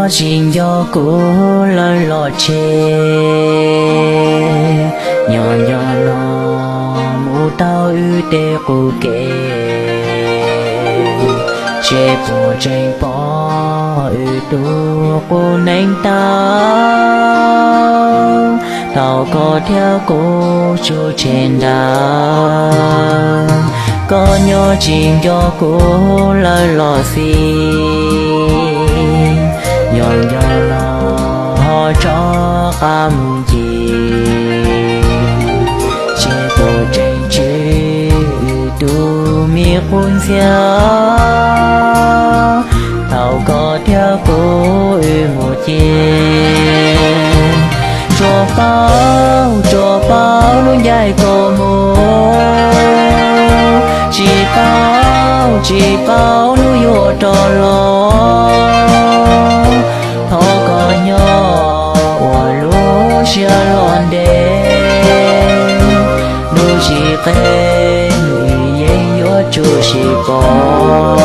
Tsis nco kuv lawm los tseg, nyob nyob no mus tau wb tej qub kev, seb puas tseem pom wb tus qub neej tag. Thaum koj thiab kuv tsug tseg nrad, koj nyob tsis nco kuv lawm los xij, nyob nco los ho rov qab mus ncig, seb puas tseem tswj wb tus me qub ntxhias. Thaum koj thiab kuv wb mus ces, tsuas paub tsuas paub lub ncaij koj mus, tsis paub tsis paub hnub yuav rov los. Thov koj nyob ua lub siab los ntev, lub tsis qe yeej yuav tsum sib pom.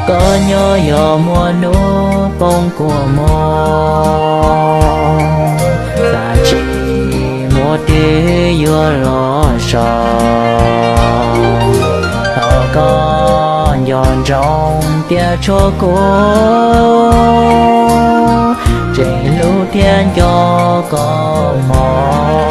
Koj nyob yog muaj hnub poob kua muag, xav tsis muaj twg yuav los so. Thov koj nco ntsoov thiab tshuav kuv, tseem hlub thiab nco koj mog.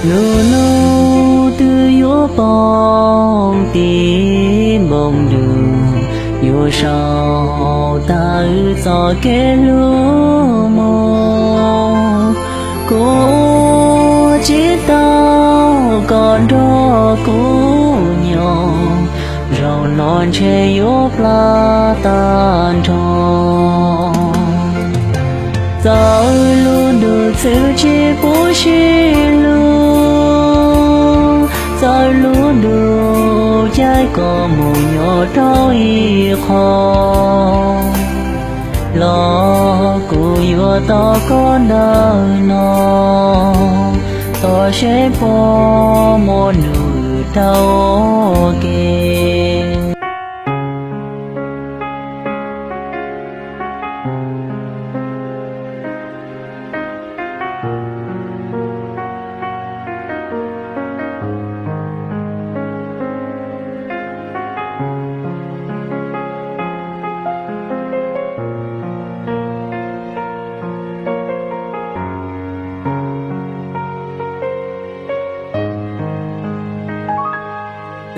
Lub hnub twb yuav poob, tim npoo ntuj yuav sau tag wb txoj kev hlub mus. Kuv ua tsis tau kom nrog kuv nyob, zaum no ntshe yuav plab tag nrho. Txawm lub ntuj txwv tsis pub sib hlub, txawm lub ntuj caij koj mus nyob rau ib qho, los kuv yuav tos koj ntawm no, tos seb puas muaj nws taug kev.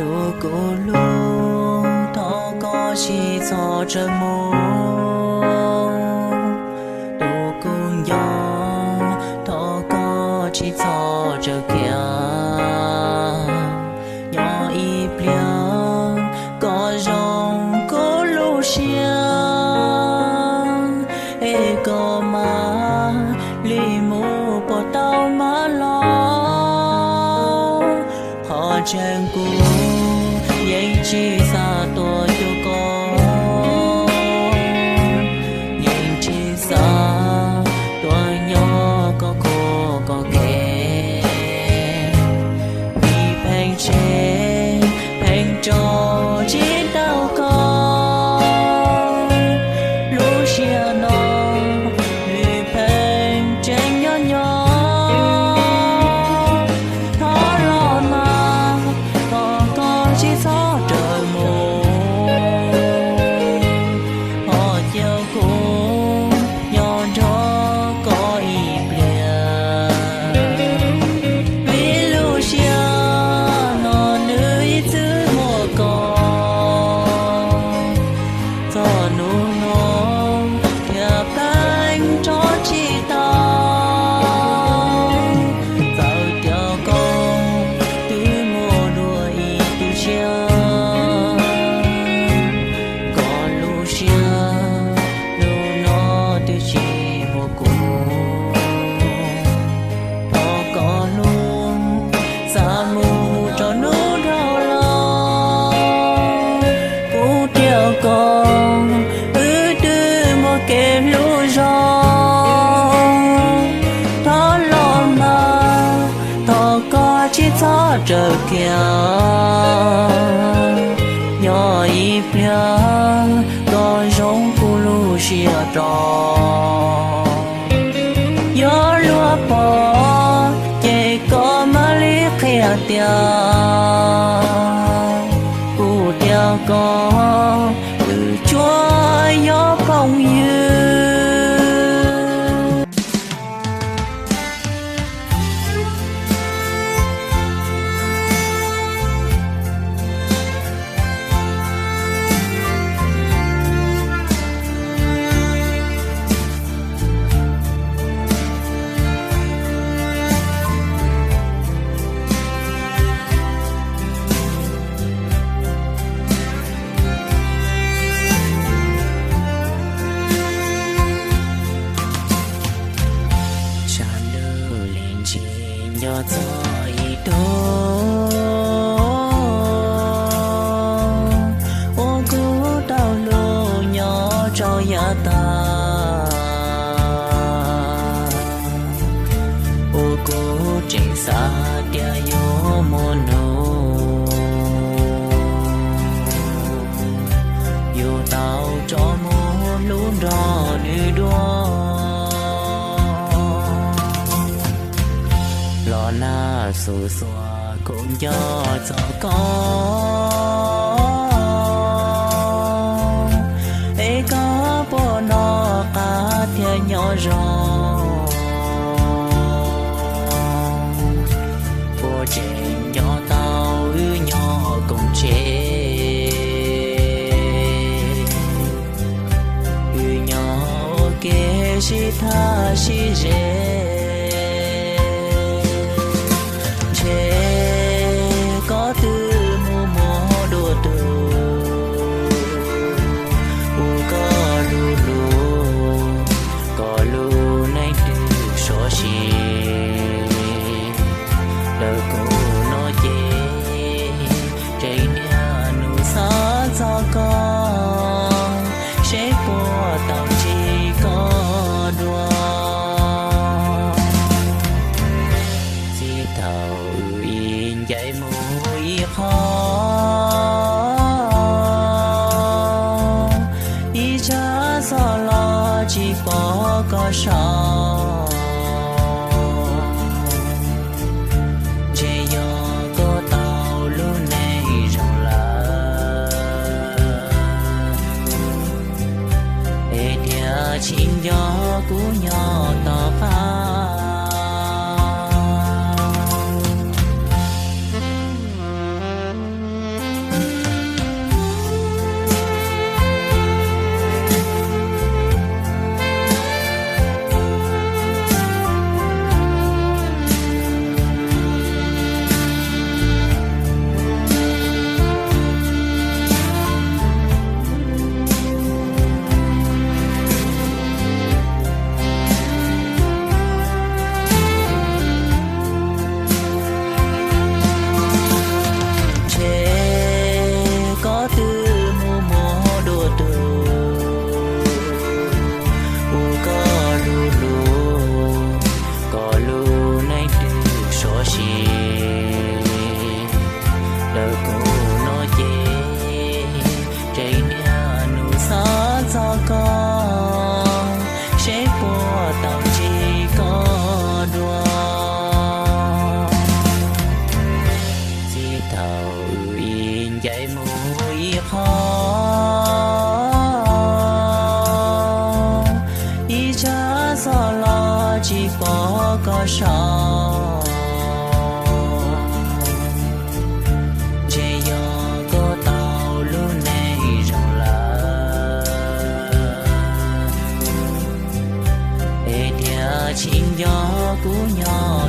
Tus kuv hlub, thov koj tsis txhob tsawg mus. Tus kuv nco, thov koj tsis txhob tsawg khiav. Nyob ib pliag kom zoo kuv lub siab, es koj mam li mus puas tau mam los. Qhov tseeb kuv yeej tsis xav tuaj cuag koj, yeej tsis xav tuaj nyob koj qub koj ke. Vim pheej tseg pheej tso tsis tau koj, lub siab no nws pheej tseem nyob nyob. Thov los mas, thov koj tsis txhob raws mus. Tsis txhob raws kiag, nyob ib pliag koj zoo kuv lub siab rau. Yog luag pom ces koj mam li qhia tias kuv thiab koj wb tsuas yog phooj ywg. Sab ntsuj li ntsis nco txog ib tug uas kuv tau hlub nyob rau yav tag, uas kuv tseem xav tias yuav muaj hnub yuav tau rov mus hlub nrog nws dua. Los nag xuas xuas kuv nco txog koj, es koj puas noj qab thiab nyob zoo, puas tseem nco tau wb nyob koom tsev, wb nyob ua ke sib thab sib ze. Ntshe koj twb mus muaj dua tus uas koj hlub hlub, koj lub neej twb sov si. Lawv kuj no ces tseem niaj hnub xav txog koj, seb puas tau ntsib koj dua. Txij thaum wb ib ncaim mus ib qho, ib tsam txog los tsis pom koj saum, ntshe yog koj tau lub neej zoo lawm, es thiaj tsis nco kuv nyob tom qab. Ntshe koj twb mus muaj dua tus uas koj hlub hlub, koj lub neej twb sov si. Lawv kuj no ces tseem niaj hnub xav txog koj, seb puas tau ntsib koj dua. Txij thaum wb ib ncaim mus ib qho, ib tsam txog los tsis pom koj saum, ntshe yog koj tau lub neej zoo lawm, es thiaj tsis nco kuv nyob